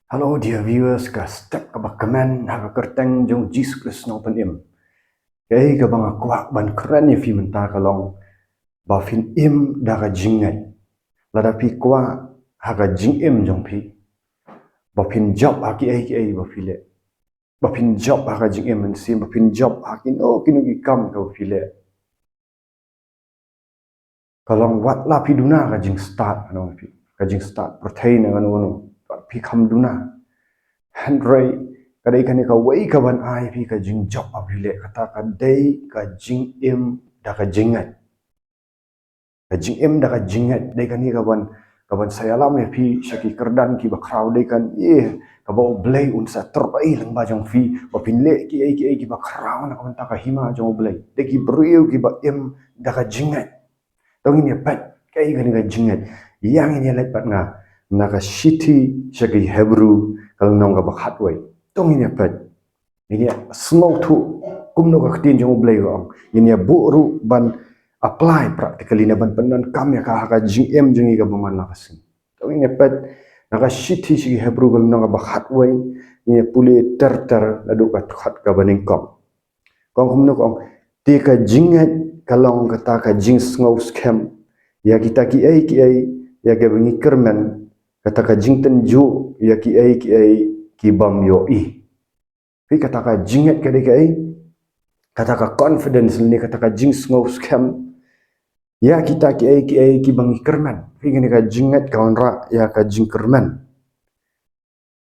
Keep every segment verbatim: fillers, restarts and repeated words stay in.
Hello dear viewers, ka step kaba kmen ha ka kyrteng jong Jisu Khrist Nongpynim. Kaei kaba nga kwah ban kren ïa phi mynta ka long ba phin im da ka jingngeit. Lada phi kwah ha ka jingim jong phi ba phin jop ha kiei kiei ba phi leh, ba phin jop ha ka jingim mynsiem, ba phin jop ha kino kino ki kam kaba phi leh, ka long wat la phi duna ka jingstad, ano phi, ka jingstad pyrthei ne kano kano, wat phi kham duna. Hynrei ka dei kane kawei kaban ai phi ka jingjop ba phi leh, kata ka dei ka jingim da ka jingngeit. Ka jingim da ka jingngeit dei kane kaban, kaban sa ïalam ïa phi sha ki kyrdan kiba khraw, dei kane kaba U Blei un sa tyrpei lyngba jong phi ba phin leh kiei kiei kiba khraw na ka bynta ka hima jong U Blei. Dei ki briew kiba im da ka jingngeit. To ngin ïa peit kaei kane ka jingngeit. Ïa ngin ïa leit pat nga na ka shithi sha ki Hebru ka lynnong kaba khatwei. To ngin ïa peit. Ngin ïa sngewthuh kumno ka ktien jong U Blei ka ong. Ngin ïa buh ruh ban apply practically, ne ban pyndonkam ïa ka ha ka jingim jong ngi kaba man la ka sngi. To ngin ïa peit na ka shithi sha ki Hebru ka lynnong kaba khatwei, ngin ïa pule ter ter naduh ka dkhot kaba nyngkong. Ka ong kumno, ka ong, te ka jingngeit ka long kata ka jingsngew skhem ïa kita kiei kiei ïa kiba ngi kyrmen, kata ka jingtynjuh ïa kiei kiei ki bym ïohi. Phi, kata ka jingngeit ka dei kaei? Kata ka confidence ne kata ka jingsngew skhem ïa kita kiei kiei kiba ngi kyrmen. Phi, kane ka jingngeit ka wanrah ïa ka jingkyrmen.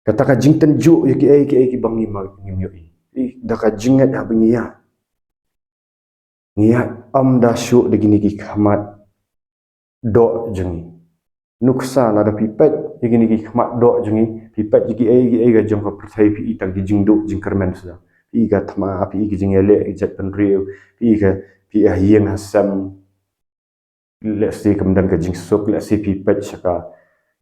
Kata ka jingtynjuh ïa kiei kiei kiba ngi ma, ngim ïohi. Phi, da ka jingngeit haba ngi ïa, ngi ïa, ym da shuh da kine ki khmat doh jong ngi. Nuksa, lada phi peit ïa kine ki khmat doh jong ngi, phi peit ïa kiei kiei ka jong ka pyrthei, phi i tang ki jingduh jingkyrmen suda. Phi i ka thma, phi i ka jingïaleh, ki jaitbynriew, phi i ka, phi i ha ïing ha sem. Let's say kam don ka jingsuk, let's say phi peit sha ka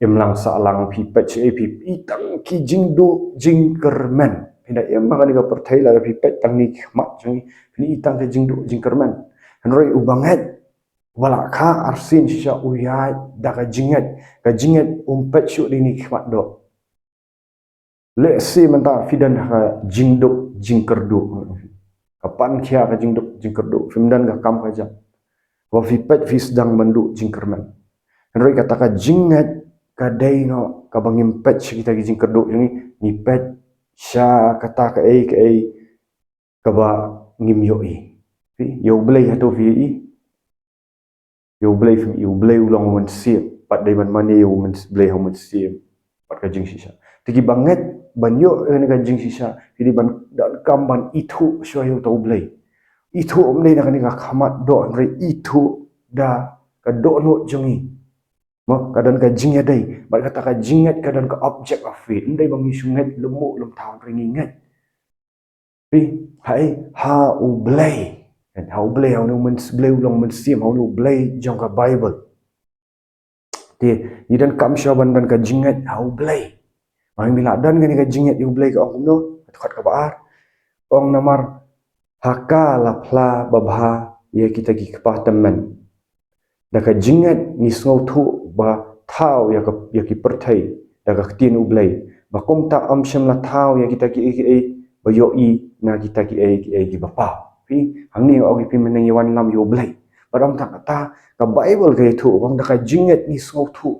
imlang sahlang, phi peit sha, eh, phi i tang ki jingduh jingkyrmen. Phi da im ha kane ka pyrthei, lada phi peit tang ne ki khmat jong ngi, phin i tang ki jingduh jingkyrmen. Hynrei uba ngeit, uba la kha arsien shisha u ïaid da ka jingngeit. Ka jingngeit um peit shuh da kine ki khmat doh. Lehse mynta phi don ha ka jingduh jingkyrduh, ka pan khia ka jingduh jingkyrduh, phim don ka kam ka jam, ba phi peit phi sdang ban duh jingkyrmen. Hynrei kata ka jingngeit ka dei noh kaba ngim peit sha kita ki jingkyrduh jong ngi, ngi peit sha kata kaei kaei kaba ngim ïohi. Phi, ïa U Blei hato phi ïohi? Ïa U Blei phim ïohi. U Blei u long u mynsiem, pat dei ban mane ïa U Blei ha u mynsiem bad ka jingshisha. Te kiba ngeit ban ïoh ïa kane ka jingshisha, ki dei ban donkam ban ithuh shuwa ïa uta U Blei. Ithuh ym dei na kane ka khmat doh, hynrei ithuh da ka dohnud jong ngi. Mo, ka don ka jingïadei, bad kata ka jingngeit ka don ka object of faith. Ym dei ba ngi shu ngeit lymmuh lymthaw, hynrei ngi ngeit. Phi, ha ei? Ha U Blei. Kan, ha U Blei, ha une u myns-, Blei u long mynsiem, ha une U Blei jong ka Bible. Te ngi donkam shuwa ban don ka jingngeit ha U Blei. Ba ngim lah don kane ka jingngeit ïa U Blei, ka ong kumno? Ka dkhot kaba ar. Ong namar ha ka la phla babha ïa kita ki kpa tymmen. Da ka jingngeit ngi sngewthuh ba thaw ïa ka, ïa ki pyrthei da ka ktien U Blei, ba kumta ym shym la thaw ïa kita kiei kiei ba ïohi na kita kiei kiei kiba paw. Phi, hangne nga ong ïa phi mynne ngi wanlam ïa U Blei. Bad ym tang kata, ka Bible ka ïathuh, ba da ka jingngeit ngi sngewthuh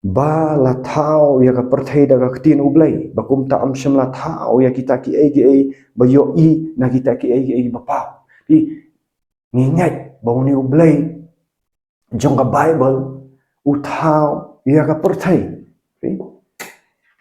ba la thaw ïa ka pyrthei da ka ktien U Blei, ba kumta ym shym la thaw ïa kita kiei kiei ba ïohi na kita kiei kiei ba paw. Phi, ngi ngeit ba une U Blei jong ka Bible u thaw ïa ka pyrthei. Phi,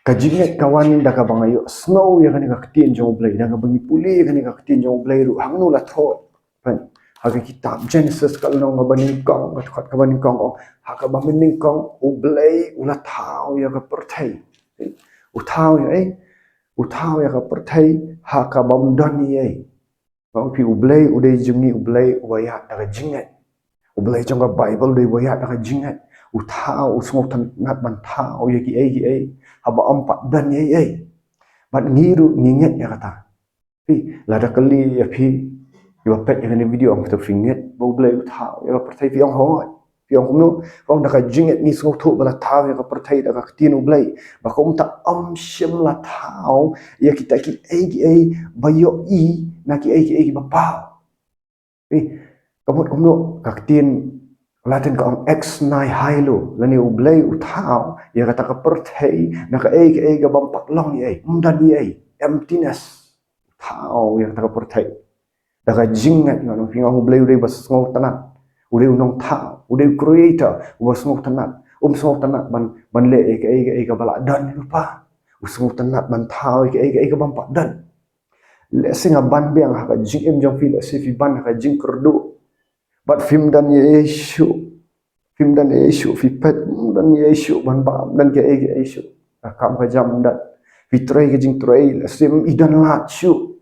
ka jingngeit ka wan da kaba nga ïohsngew ïa kane ka ktien jong U Blei, da kaba ngi pule ïa kane ka ktien jong U Blei ruh, hangno la thoh? Phi, ha ka kitab Genesis ka lynnong kaba nyngkong, ka dkhot kaba nyngkong, ong, ha kaba mynnyngkong U Blei u la thaw ïa ka pyrthei. U thaw ïa ei? U thaw ïa ka pyrthei ha kaba ym don ei ei. Nga ong ïa phi, U Blei u dei jong ngi U Blei uba ïaid da ka jingngeit. U Blei jong ka Bible u dei uba ïaid da ka jingngeit. U thaw, u sngewtynnat ban thaw ïa kiei kiei haba ym pat don ei ei. Bad ngi ruh ngi ngeit ïa kata. Phi, lada kylli ïa phi kiba peit ïa kane ka video, ong, to phi ngeit ba U Blei u thaw ïa ka pyrthei? Phi ong hooid. Phi ong kumno? Phi ong da ka jingngeit ngi sngewthuh ba la thaw ïa ka pyrthei da ka ktien U Blei. Ba kumta ym shym la thaw ïa kita kiei kiei ba ïohi na kiei kiei kiba paw. Phi, ka mut kumno, ka ktien Latin ka ong ex nihilo, lane U Blei u thaw ïa kata ka pyrthei na kaei kaei kaba ym pat long ei, ym don ei, emptiness. Thaw ïa kata ka pyrthei da ka jingngeit. Ngan ong phi, nga ong U Blei u dei ba sngewtynnat, u dei u nongthaw, u dei u creator uba sngewtynnat. Um sngewtynnat ban, ban leh ïa kaei kaei kaba la don lypa. U sngewtynnat ban thaw ïa kaei kaei kaba ym pat don. Lehse nga ban biang ha ka jingim jong phi, lehse phi ban ha ka jingkyrduh, bad phim don ei ei shuh. Phim don ei ei shuh, phi peit, phim don ei ei shuh ban bam, don kaei kaei shuh. Ka kam ka jam don. Phi trei ka jingtrei, lehse phim don lad shuh.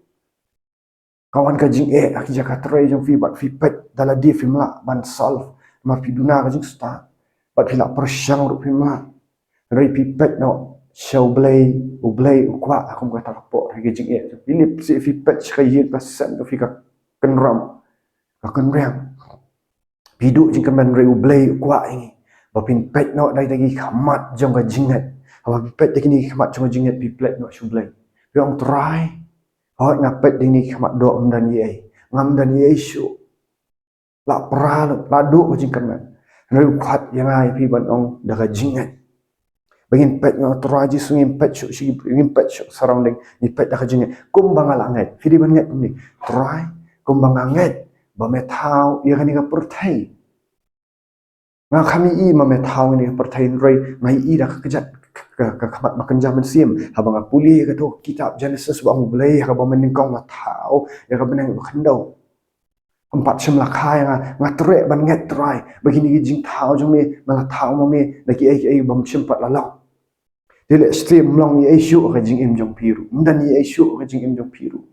Ka wan ka jingeh ha ki jaka trei jong phi, bad phi peit da lade phim lah ban solve. Namar phi duna ka jingstad, bad phi la pyrshang ruh phim lah. Hynrei phi peit noh sha U Blei, U Blei u kwah ha kum kata ka por ha ka jingeh. Phi lip seh, phi peit sha ka ïing ka sem, ka phi ka kynram, ka kynriang. Phi duh jingkyrmen, hynrei U Blei u kwah ïa ngi ba phin peit noh da kita ki khmat jong ka jingngeit. Haba phi peit da kine ki khmat jong ka jingngeit, phi peit noh sha U Blei. Phi ong, Trai, hooid nga peit da kine ki khmat doh, ym don ei ei, ngam don ei ei shuh. La pra lut, la duh ka jingkyrmen. Hynrei u khot ïa nga ïa phi ban ong da ka jingngeit. Ba ngin peit noh Trai Jisu, ngim peit shuh shi, ngim peit shuh surrounding, ngi peit da ka jingngeit. Kumba nga la ngeit, phi dei ban ngeit kumne. Trai, kumba nga ngeit ba me thaw ïa kane ka pyrthei. Nga kham ïohi ma me thaw ïa kane ka pyrthei, hynrei nga ïohi da ka kjat, ka, ka, ka khmat ba kynja mynsiem. Haba nga pule ïa kato ka kitab Genesis, ba ong U Blei ha kaba mynnyngkong la thaw ïa ka bneng bad ka khyndew. Ym pat shym la kha ïa nga, nga treh ban ngeit Trai ba kine ki jingthaw jong me, me la thaw ma me da kiei kiei bym shym pat la long. Te lehse ym long ei ei shuh ha ka jingim jong phi ruh, ym don ei ei shuh ha ka jingim jong phi ruh.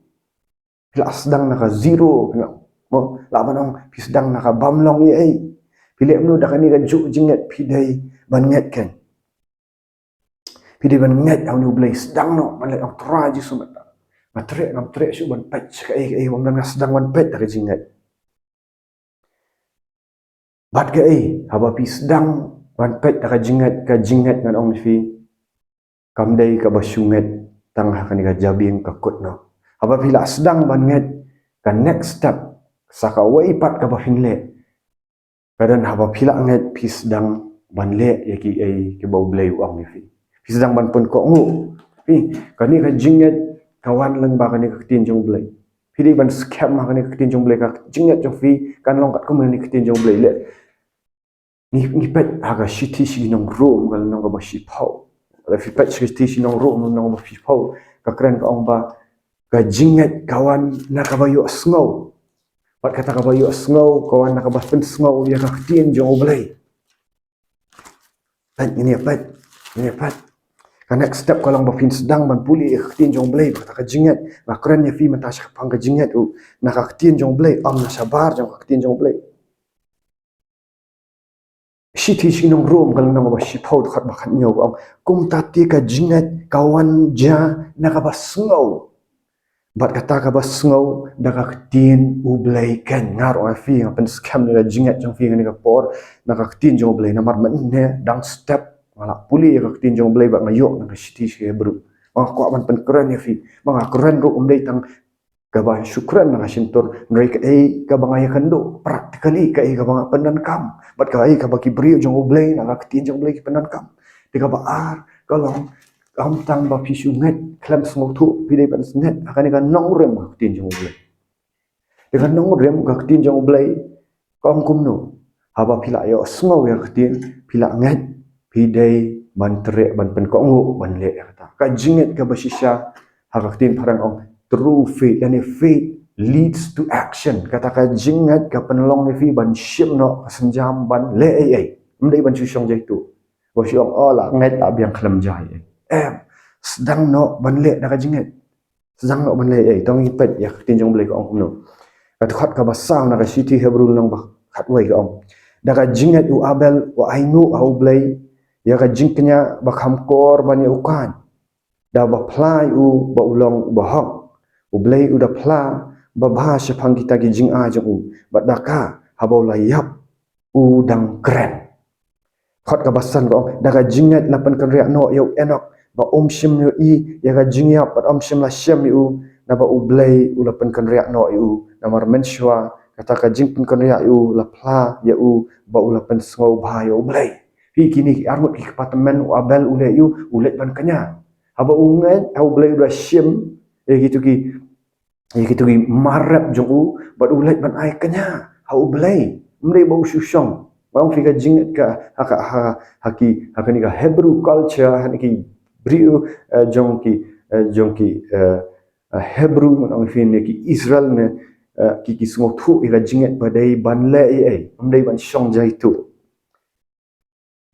Phi la sdang na ka zero, phi la, mo, lah ban ong phi sdang na ka bym long ei ei. Phi leh kumno da kane kajuh jingngeit? Phi dei ban ngeit kein. Phi dei ban ngeit ha une U Blei, sdang noh ban leh, ong Trai Jisu, mynta nga treh, ngam treh shuh ban peit sha kaei kaei, ym don, nga sdang ban peit da ka jingngeit. Bad kaei, haba phi sdang ban peit da ka jingngeit, ka jingngeit ngan ong ïa phi, kam dei kaba shu ngeit tang ha kane ka jabieng ka kut noh. Haba phi la sdang ban ngeit, ka next step, sa kawei pat kaba phin leh, ka don haba phi la ngeit phi sdang ban leh ïa kiei kiba U Blei u ong ïa phi. Phi sdang ban pynkohnguh. Phi, kane ka jingngeit ka wan lyngba kane ka ktien jong U Blei. Phi dei ban skhem ha kane ka ktien jong U Blei, ka jingngeit jong phi kan long katkum kane ka ktien jong U Blei. Leh, ngi, ngi peit ha ka shithi sha ki nong Rom, ka lynnong kaba shiphew. Lada phi peit shithi sha ki nong Rom, lynnong kaba shiphew, ka kren ka ong ba ka jingngeit ka wan na kaba ïohsngew. Bad kata kaba ïohsngew ka wan na kaba pynsngew ïa ka ktien jong U Blei. Peit, ngin ïa peit, ngin ïa peit. Ka next step ka long ba phin sdang ban pule ïa ka ktien jong U Blei, ba kata ka jingngeit. Nga kren ïa phi mynta shaphang ka jingngeit, u, na ka ktien jong U Blei, ym na shabar jong ka ktien jong U Blei. Shithi sha ki nong Rom, ka lynnong kaba shiphew, dkhot ba khathynñiew, ka ong, kumta te ka jingngeit ka wan jia na kaba sngew. Bad kata kaba sngew da ka ktien U Blei kein. Nga ruh nga phi, nga pynskhem ïa ka jingngeit jong phi ha kane ka por na ka ktien jong U Blei. Namar mynne dang step nga la pule ïa ka ktien jong U Blei bad nga ïoh na ka shithi sha ki Hebru. Nga kwah ban pynkren ïa phi. Ba nga kren ruh ym dei tang kaba shu kren na ka shyntur, hynrei kaei kaba nga ïakynduh practically, kaei kaba nga pyndonkam, bad kaei kaba ki briew jong U Blei na ka ktien jong U Blei ki pyndonkam. Te kaba ar ka long, ym tang ba phi shu ngeit khlem sngewthuh, phi dei ban ngeit ha kane ka nongrim ka ktien jong U Blei. Te ka nongrim ka ktien jong U Blei ka ong kumno? Haba phi la ïohsngew ïa ka ktien, phi la ngeit, phi dei ban treh, ban pynkohnguh ban leh ïa kata. Ka jingngeit kaba shisha, ha ka ktien phareng ong true faith, lane faith leads to action. Kata ka jingngeit ka pynlong ïa phi ban shim noh ka sienjam ban leh ei ei. Ym dei ban shu shong jaitu, ba shu ong, oh, la ngeit, la biang, khlem jia ei ei. Em, sdang noh ban leh da ka jingngeit. Sdang noh ban leh ei ei. To ngin peit ïa ka ktien jong U Blei ka ong kumno. Ka dkhot kaba saw na ka shithi Hebru lynnong ba khatwei ka ong, da ka jingngeit u Abel u ainguh ha U Blei ïa ka jingkñia ba kham kor ban ïa u Kain, da ba phla ïa u ba u long u bahok. U Blei u da phla babha shaphang kita ki jingai jong u, bad da ka, haba u la ïap, u dang kren. Khot kaba san ka ong, da ka jingngeit la pynkynriah noh ïa u Enok, ba um shym ïohi ïa ka jingïap bad um shym la shem ïa u, naba U Blei u la pynkynriah noh ïa u. Namar mynshuwa kata ka jingpynkynriah ïa u la phla ïa u ba u la pynsngewbha ïa U Blei. Phi, kine ki arngut ki kpa tymmen, u Abel u leh ïa u, u leit ban kñia. Haba u ngeit ha U Blei u da shim ïa kitu ki ïa kitu ki mar rep jong u, bad u leit ban ai kñia ha U Blei. Ym dei ba u shu shong. Ba ong phi ka jingngeit ka ha ka, ha, ha ki, ha kane ka Hebrew culture, ha ki briew, eh, jong ki, eh, jong ki, eh, eh, Hebrew, ngan ong phi ne ki Israel ne, eh, ki, ki sngewthuh ïa ka jingngeit ba dei ban leh ei ei. Ym dei ban shong jaitu.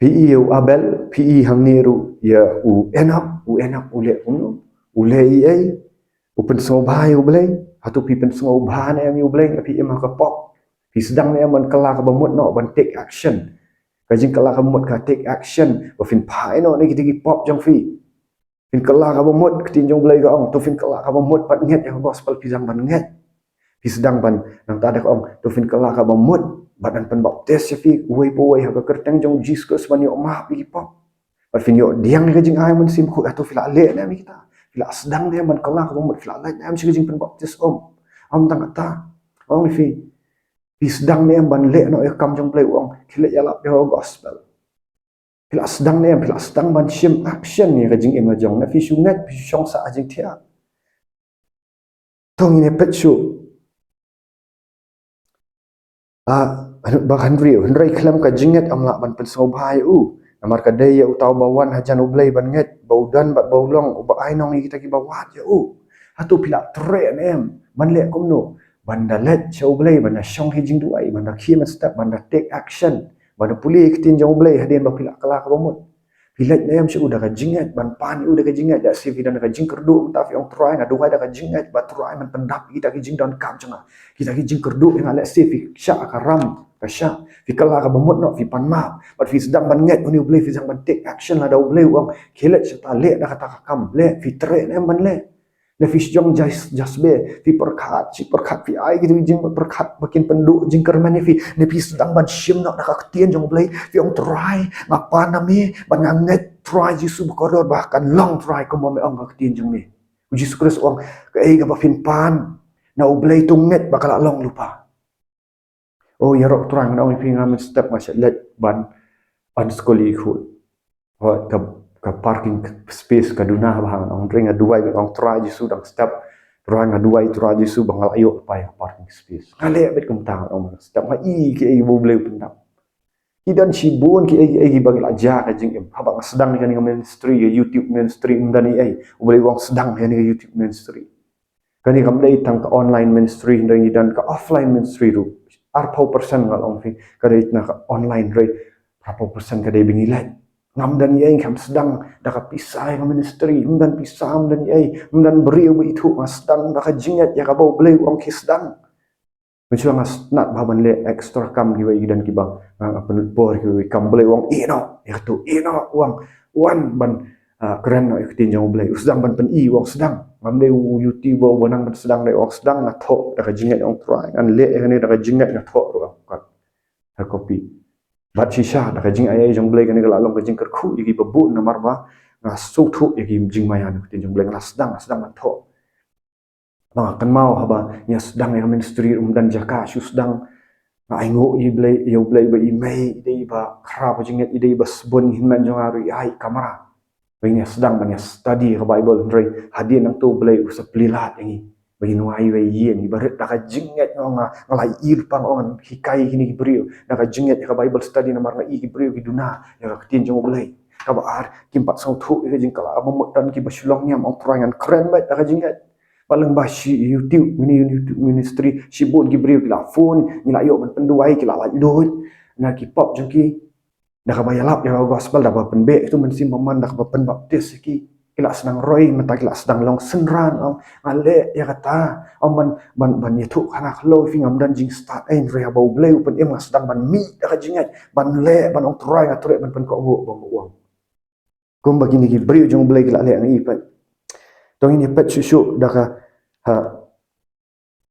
Phi i ïa u Abel, phi i hangne ruh ïa u Enok, u Enok u leh kumno? U leh ei ei, u pynsngewbha ïa U Blei. Hato phi pynsngewbha ne em ïa U Blei, ne phi im ha ka pop? Phi sdang ne em ban kylla kaba mut noh, ban take action? Ka jingkylla kaba mut, ka take action, ba phin phai noh na kita ki pop jong phi. Phin kylla kaba mut, ka ktien jong U Blei ka ong, to phin kylla kaba mut bad ngeit ïa ka gospel, phi sdang ban ngeit. Phi sdang ban, nangta da ka ong, to phin kylla kaba mut bad yn pynbaptis ïa phi uwei pa uwei ha ka kyrteng jong U Jisu Khrist ban ïoh map ïa ki pop. Bad phin ïoh pdiang ïa ka jingai Mynsiem Bakhuid. Hato phi la leh ne em ïa kita? Phi la sdang ne em ban kylla kaba mut? Phi la leit ne em sha ka jingpynbaptis? Ym. Ym tang kata. Ong phi, phi sdang ne em ban leh noh ïa ka kam jong U Blei? U ong, khie leit ïalap ïa ka gospel. Phi la sdang ne em, phi la sdang ban shim action ïa ka jingim la jong, ne phi shu ngeit, phi shu shong sah ha jingthiah? To ngin ïa peit shuh. Ah, ba hynriew, hynrei khlem ka jingngeit ym lah ban pynsngewbha ïa u. Namar ka dei ïa uta uba wan hajan U Blei ban ngeit ba u don bad ba u long, uba ai nong ïa kita kiba wad ïa u. Hato phi la treh ne em ban leh kumno? Ban da leit sha U Blei, ban da shong ha jingduwai, ban da khie mynstep, ban da take action, ban da pule ïa ka ktien jong U Blei hadien ba phi la kylla kaba mut. Phi leit ne em sha u da ka jingngeit, ban pan ïa u da ka jingngeit? Da shisha phi don da ka jingkyrduh, mynta phi ong, Trai, nga duwai da ka jingngeit ba Trai men pyndap ïa kita ki jingdonkam jong nga, kita ki jingkyrduh ïa nga. Lehse phi shah ka ram, ka shah, phi kylla kaba mut noh, phi pan map, bad phi sdang ban ngeit ha une U Blei, phi sdang ban take action. Lada U Blei u ong, khie leit shata, leh da kata ka kam, leh. Phi treh ne em ban leh? Ne phi shong jas, jasbe, phi pyrkhat, shi pyrkhat, phi ai ki jingpyrkhat ba kin pynduh jingkyrmen ïa phi? Ne phi sdang ban shim noh da ka ktien jong U Blei, phi ong, Trai, nga pan na me, bad nga ngeit, Trai Jisu bakordor, ba kan long, Trai, kumba me ong ha ka ktien jong me? U Jisu Khrist u ong, kaei kaba phin pan na U Blei, to ngeit ba ka la long lypa. Oh, ïaroh, Trai, ngan ong ïa phi, nga mynstep nga shait leit ban, ban skul ïa i khun. Hooid, ka, ka parking space ka duna bha. Ngan ong, hynrei nga duwai, ngan ong, Trai Jisu, dang step, Trai, nga duwai, Trai Jisu, ba nga lah ïoh lypa ïa ka parking space. Nga leh beit kumta, ngan ong, mynstep. Nga i kaei ba U Blei u pyndap. Ki don shibun kiei kiei kiba ngi la jia ha ka jingim. Haba nga sdang ïa kane ka ministry, ïa ka YouTube ministry, ym don ei ei. U Blei u ong, sdang ïa kane ka YouTube ministry. Kane kam dei tang ka online ministry, hynrei ngi don ka offline ministry ruh. Arphew percent nga la ong phi ka dei na ka online, hynrei arphew percent ka dei ba ngi leit. Ngam don ei ei, ngam sdang da ka pisa ïa ka ministry, ym don pisa, ym don ei ei, ym don briew ba ithuh. Nga sdang da ka jingngeit ïa kaba U Blei u ong khie sdang. Mynshuwa nga sngewtynnat bha ban leh extra kam kiwei ki don kiba, ah, nga pynlut por kiwei kam. U Blei u ong, ïeh noh ïa kato, ïeh noh, u ong, wan ban, ah, kren noh ïa ka ktien jong U Blei. U sdang ban pyni, u ong sdang. Ngam dei u YouTuber uba nang ban sdang, dei u ong sdang, nga thoh da ka jingngeit, ong Trai, ngan leh ïa kane da ka jingngeit, nga thoh ruh, ong kat ha copy. Bad shisha da ka jingaiei jong U Blei kane ka la long ka jingkyrkhu ïa kiba bun, namar ba nga sngewthuh ïa ki jingmaïan ka ktien jong U Blei, nga la sdang, nga sdang ban thoh. Ba nga kynmaw haba nga sdang ïa ka ministry, ym don jaka shu sdang. Nga ainguh ïa U Blei, ïa U Blei ba i mei i dei iba khraw ka jingngeit, i dei iba sbun, i hynmen jong nga ruh i ai kamra ba nga sdang ban ïa study ka Bible, hynrei hadien nangto U Blei u sa plie lad ïa ngi ba ngin wai wei ïa ngi ba rit da ka jingngeit. Nga, nga la ïohi lypa, nga ong ngan hikai ïa kine ki briew da ka jingngeit ïa ka Bible study, namar nga i ki briew ki duna ïa ka ktien jong U Blei. Kaba ar, kim pat sngewthuh ïa ka jingkylla ba mut, don kiba shu long niam, ong Trai ngan kren beit da ka jingngeit. Ba lyngba shi YouTube, mini YouTube ministry, shibun ki briew ki la phone, ngi la ïoh ban pynduwai, ki la laitluid na ki pop jong ki da kaba ïalap ïa ka gospel, da kaba pynbeh ïa uto u Mynsiem Bymman, da kaba pynbaptis ïa ki. Ki la sdang roi, mynta ki la sdang long synran, ong. Nga leh ïa kata, ong, ban, ban, ban ïathuh ha nga khlem phi, ngam don jingstad ei, hynrei haba U Blei u pynim, nga sdang ban mih da ka jingngeit, ban leh, ban ong Trai, nga treh ban pynkohnguh ba me u ong. Kumba kine ki briew jong U Blei ki la leh, ngi peit. To ngin ïa peit shuh shuh da ka, ha,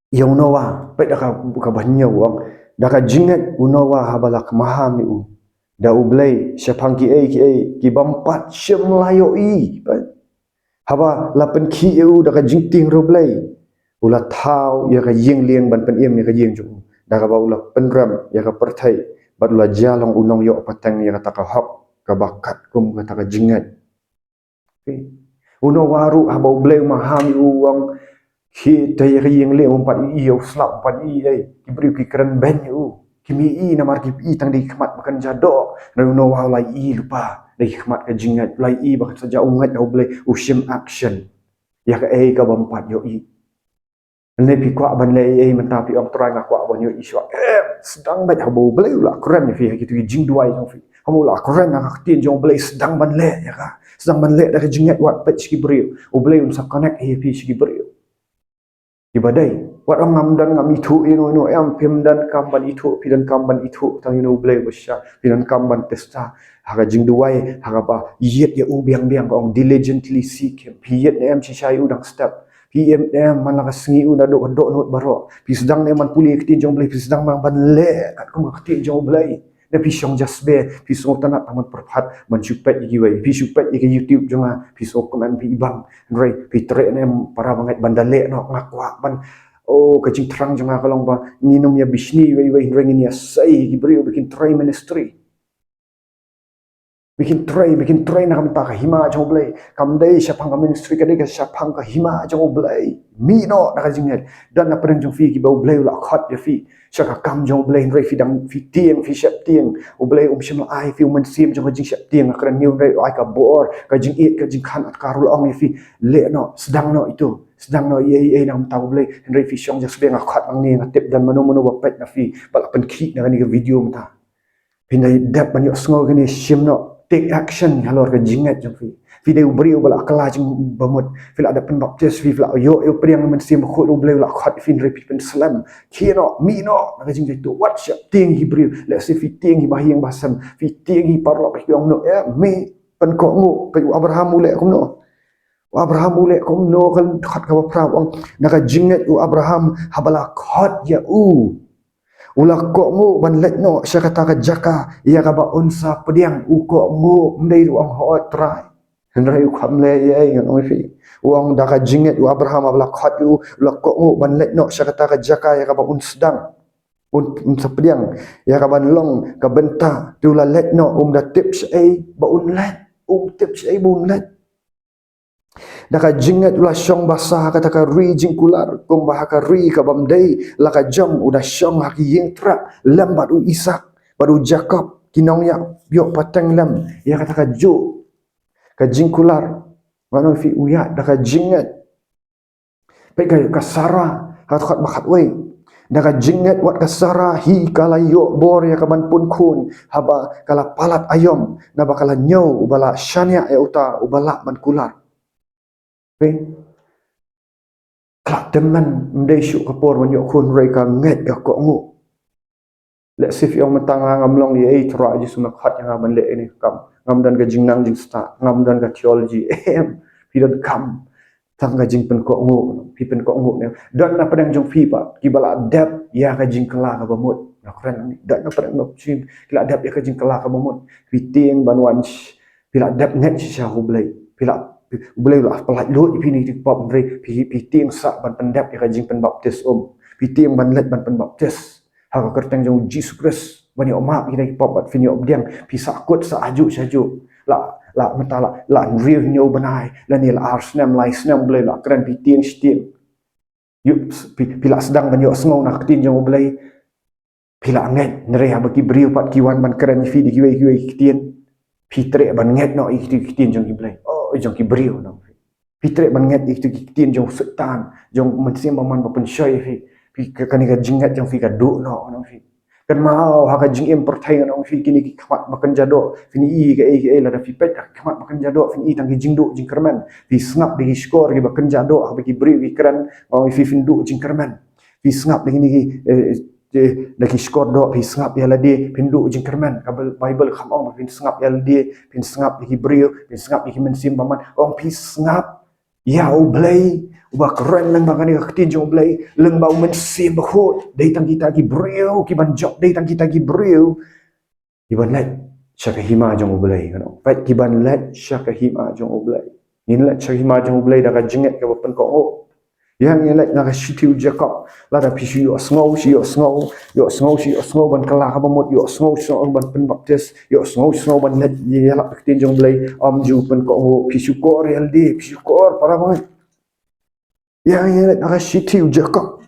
ïa u Noah, peit da ka, kaba hynñiew, u ong, Da ka jingngeit u Noah haba la kynmaw ïa u da U Blei shaphang kiei kiei ki bym pat shym la ïohi. Haba la pynkhih ïa u da ka jingtieng riewblei, u la thaw ïa ka ïing lieng ban pynim ïa ka ïing jong u, da kaba u la pynrem ïa ka pyrthei bad u la jia long u nongïoh pateng ïa kata ka hok kaba katkum kata ka jingngeit. U Noah ruh haba U Blei u maham ïa u, u ong, khie te ïa ka ïing lieng, um pat ïohi ïa u slap, um pat ïohi ei. Ki briew ki kren beiñ ïa u, kim ïohi namar ki ïohi tang da ki khmat ba kynja doh. Hynrei u Noah u la ïohi lypa da ki khmat ka jingngeit, u la ïohi ba kan sa jia u ngeit ha U Blei, u shim action ïa kaei kaba ym pat ïohi. Lane phi kwah ban leh ei ei mynta, phi ong, Trai, nga kwah ban ïohi shuwa. Em, sdang beit, haba U Blei u la kren ïa phi ha kito ki jingduwai jong phi, haba u la kren ha ka ktien jong U Blei, sdang ban leh ïa ka. Sdang ban leh da ka jingngeit, wat peit sha ki briew. U Blei un sa connect ïa phi sha ki briew kiba dei. Wat ong, ngam don, ngam ithuh ïa no no. Em, phim donkam ban ithuh, phi donkam ban ithuh tang ïa U Blei ba shisha. Phi donkam ban test ha ka jingduwai, ha kaba ïeit ïa u biang biang, ka ong diligently seek him. Phi ïeit ne em shisha ïa u dang step? Phi ïeit ne em man la ka sngi u naduh ka dohnud baroh? Phi sdang ne em ban pule ïa ka ktien jong U Blei? Phi sdang ban leh katkum ka ktien jong U Blei? Ne phi shong jasbe, phi sngewtynnat tang ban pyrkhat, ban shu peit ïa kiwei? Phi shu peit ïa ka YouTube jong nga, phi sngewkmen, phi ibang. Hynrei phi treh ne em, para bangeit, ban da leh noh? Nga kwah ban, oh, ka jingthrang jong nga ka long ba ngin ym ïa bishni iwei iwei, hynrei ngin ïa sei ïa ki briew ba kin trei ministry. Ba kin trei, ba kin trei na ka bynta ka hima jong U Blei. Kam dei shaphang ka ministry, ka dei ka shaphang ka hima jong U Blei. Mih noh na ka jingngeit. Don na pdeng jong phi kiba U Blei u la khot ïa phi sha ka kam jong U Blei, hynrei phi dang, phi tieng, phi sheptieng. U Blei um shym la ai ïa phi u mynsiem jong ka jingsheptieng, ha ka kren, hynrei u ai ka bor, ka jingïeit, ka jingkhanat, ka ruh la ong ïa phi, leh noh, sdang noh ito, sdang noh ïa ei ei na ka bynta U Blei. Hynrei phi shong jasbe, nga khot nangne, nga tip don mano mano ba peit na phi, ba la pynkhih na kane ka video mynta. Phi dei dep ban ïohsngew kine, shim noh, take action halor ka jingngeit jong phi. Phi dei u briew ba la kylla jingbamut, phi la dep pynbaptis, phi la ïoh, ïoh pdiang Mynsiem Bakhuid, U Blei u la khot ïa phi, hynrei phi pynslem. Khie noh, mih noh na ka jingjaituh, wat sheptieng ïa ki briew. Lehse phi tieng ïa ki bahaïing bahasem, phi tieng ïa ki paralok, phi ong noh, eh, mih, pynkohnguh. Peit u Abraham u leh kumno. U Abraham u leh kumno, ka dkhot kaba phra u ong, na ka jingngeit u Abraham haba la khot ïa u, u la kohnguh ban leit noh sha kata ka jaka ïa kaba un sa pdiang. U kohnguh, ym dei ruh u ong, hooid Trai. Hynrei u kham leh ei ei, ngan ong ïa phi. U ong da ka jingngeit u Abraham haba la khot ïa u, u la kohnguh ban leit noh sha kata ka jaka ïa kaba un sdang, un, un sa pdiang, ïa kaban long ka bynta. Te u la leit noh, um da tip shaei ba un leit, um tip shaei ba un leit. Da ka jingngeit u la shong basa ha kata ka ri jingkular, kumba ha ka ri kabym dei la ka jong, u da shong ha ka ïing trah lem bad u Isaak bad u Jakob, ki nongïaid ïoh pateng lem ïa kata kajuh ka jingkular. Ngan ong ïa phi, u ïaid da ka jingngeit. Peit ka, ka Sara, ha ka dkhot ba khatwei. Da ka jingngeit wat ka Sara hi ka la ïoh bor ïa kaban pun khun haba ka la palat aïom, naba ka la ñiew uba la shaniah ïa uta uba lah ban kular. Peit. Ka la tymmen, ym dei shuh ka por ban ïoh khun, hynrei ka ngeit, ka kohnguh. Lehse phi ong, mynta nga ngam long ei ei, Trai Jisu, me khot ïa nga ban leh ïa kane ka kam. Ngam don ka jingnang jingstad, ngam don ka theology. Em, phi donkam tang ka jingpynkohnguh. Phi pynkohnguh ne em? Don na pdeng jong phi pat kiba la dep ïa ka jingkylla kaba mut. Nga kren hangne, don na pdeng jong phi ki la dep ïa ka jingkylla kaba mut. Phi tieng ban wan sh-, phi la dep ngeit shisha ha U Blei. Phi la, phi, U Blei u la pyllait lut ïa phi na ki pop, hynrei phi, phi tieng sah ban pyndep ïa ka jingpynbaptis, um. Phi tieng ban leit ban pynbaptis ha ka kyrteng jong U Jisu Khrist ban ïoh map ïa ki pop bad phin ïoh pdiang. Phi sahkut sah hajuh shajuh. La, la, mynta la, la hynriew hynñiew bnai lane la ar snem, lai snem, U Blei u la kren, phi tieng shi tieng. Ïoh, phi, phi la sdang ban ïohsngew na ka ktien jong U Blei. Phi la ngeit, hynrei haba ki briew pat ki wan ban kren ïa phi da kiwei kiwei ki ktien, phi treh ban ngeit noh ïa kito ki ktien jong ki Blei, oh, jong ki briew, ngan ong ïa phi. Phi treh ban ngeit ïa kito ki ktien jong u Soitan, jong u mynsiem bymman ba pynshoi ïa phi. Phi, ka, kane ka jingngeit jong phi ka duh noh, ngan ong ïa phi. Kynmaw ha ka jingim pyrthei, ngan ong ïa phi, kine ki khmat ba kynja doh, phin i kaei kaei, lada phi peit ha ki khmat ba kynja doh phin i tang ki jingduh jingkyrmen. Phi sngap da ki shkor kiba kynja doh, haba ki briew ki kren, ngan ong ïa phi, phin duh jingkyrmen. Phi sngap da kine ki, eh, eh, da ki shkor doh, phi sngap ïa lade, phin duh jingkyrmen. Ka Baibl kam ong ba phin sngap ïa lade, phin sngap ïa ki briew, phin sngap ïa ki mynsiem bymman. Ong phi sngap ïa U Blei, Uba kren lyngba kane ka ktien jong U Blei, lyngba U Mynsiem Bakhuid, dei tang kita ki briew kiban jop, dei tang kita ki briew kiban leit sha ka hima jong U Blei, kano. Peit, kiban leit sha ka hima jong U Blei. Ngin leit sha ka hima jong U Blei da ka jingngeit kaba pynkohnguh. Ïa ngin leit na ka shithi u Jakob. Lada phi shu ïohsngew, shu ïohsngew, ïohsngew, shu ïohsngew ban kylla kaba mut, ïohsngew, shu ïohsngew ban pynbaptis, ïohsngew, shu ïohsngew ban leit ïalap ïa ka ktien jong U Blei, ym ju pynkohnguh, phi shukor ïa lade, phi shukor para bangeit. Ïa ngin leit na ka shithi u Jakob.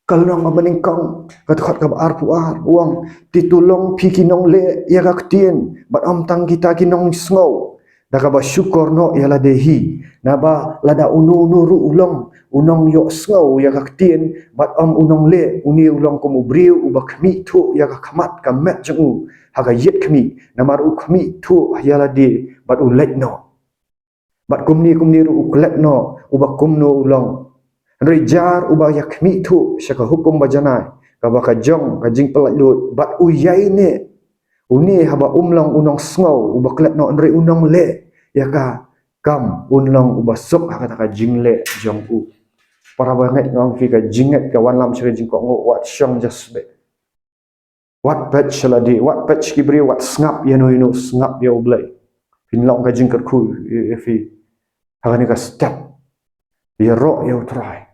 Ka lynnong kaba nyngkong, ka dkhot kaba arphew ar, u ong, te to long phi ki nongleh ïa ka ktien, bad ym tang kita ki nongsngew, da kaba shukor noh ïa lade hi. Naba lada uno uno ruh u long u nongïohsngew ïa ka ktien, bad ym u nongleh, une u long kum u briew uba khmih thuh ïa ka khmat ka met jong u ha ka ïit khmih, namar u khmih thuh ïa lade bad u leit noh. Bad kumne kumne ruh u klet noh uba kumno u long. Hynrei jar uba ïa khmih thuh sha ka hukum ba janai, kaba ka jong ka jingpynlait luid, bad u ïaineh, une haba um long u nongsngew uba klet noh, hynrei u nongleh ïa ka, kam un long uba suk ha kata ka jingleh jong u. Para bangeit, nga ong ïa phi, ka jingngeit ka wanlam sha ka jingkohnguh, wat shong just bit. Wat peit sha lade, wat peit sha ki briew, wat sngap ïano ïano, sngap ïa U Blei. Phin long ka jingkyrkhu ïa phi ha kane ka step. Ïaroh ïa U Trai.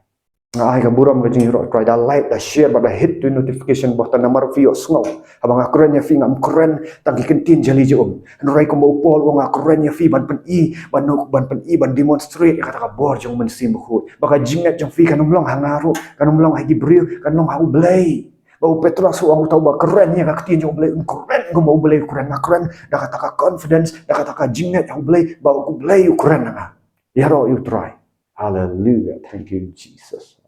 Nga ai ka burom ka jingïaroh ïa U Trai, da like, da share, bad da hit to notification button, namar phi ïohsngew. Haba nga kren ïa phi, ngam kren tang ki ktien jali jong um. Hynrei kumba u Paul u ong, nga kren ïa phi ban pyni, ban, ban pyni, ban demonstrate ïa kata ka bor jong U Mynsiem Bakhuid. Ba ka jingngeit jong phi kan ym long ha nga ruh, kan ym long ha ki briew, kan long ha U Blei. Ba u Petros u ong, uta uba kren ïa ka ktien jong U Blei un kren kumba U Blei u kren. Nga kren da kata ka confidence, da kata ka jingngeit ha U Blei, ba U Blei u kren ha nga. Ïaroh ïa U Trai. Hallelujah. Thank you, Jesus.